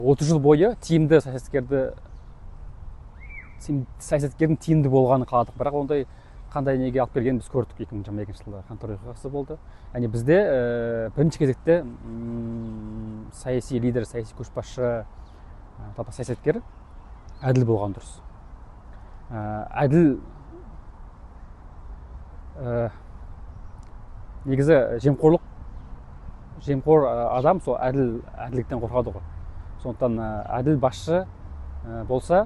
30 жыл бойы тиімді саясаткерді, саясаткердің тиімді болғанын қаладық, бірақ ондай қандай неге алып келгенін біз көрдік. 2022 жылы қаңтар оқиғасы болды. Яғни бізде бірінші кезекте саяси лидер, саяси көшбасшы, жалпы саясаткер әділ болған дұрыс. Әділ, негізі жемқорлық, жемқор адам сол әділдіктен қорқады ғой. Сондықтан әділ басшы болса,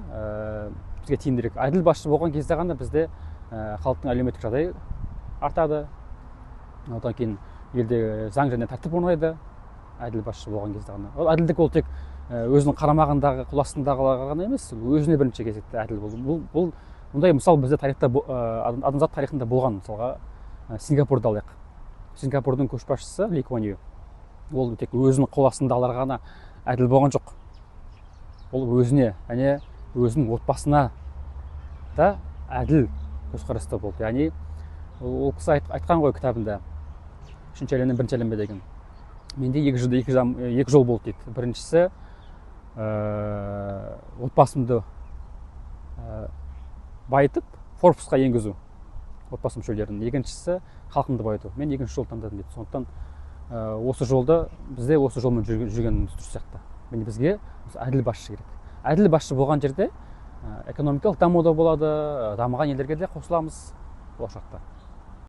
бізге тиімдірек. Әділ басшы болған кезде ғана бізде халықтың әлеуметтік жағдайы артады, одан кейін елде заң және тәртіп орнайды. Әділ басшы болған кезде ғана. Ол әділдік ол тек өзінің қарамағындағы, қол астындағыларға ғана емес, өзіне бірінші кезекте әділ болу. Бұл мұндай мысал бізде тарихта, адамзат тарихында болған. Мысалға, Сингапурды алайық. Сингапурдың көшбасшысы Ли Куан Ю, ол тек өзінің қол астындағыларға ғана әділ болған жоқ, ол өзіне және өзінің отбасына да әділ көзқараста болды. Яғни ол кісі айтқан ғой кітабында, «Үшінші әлемнен бірінші әлемге» деген. «Менде екі жол болды», – дейді. «Біріншісі, отбасымды байытып, Форбсқа енгізу отбасы мүшелерін, екіншісі, халқымды байыту. Мен екінші жолды таңдадым», – дейді. Сондықтан осы жолды, бізде осы жолмен жүргеніміз дұрыс сияқты. Міне, бізге осы әділ басшы керек. Әділ басшы болған жерде экономикалық даму да болады, дамыған елдерге де қосыламыз болашақта.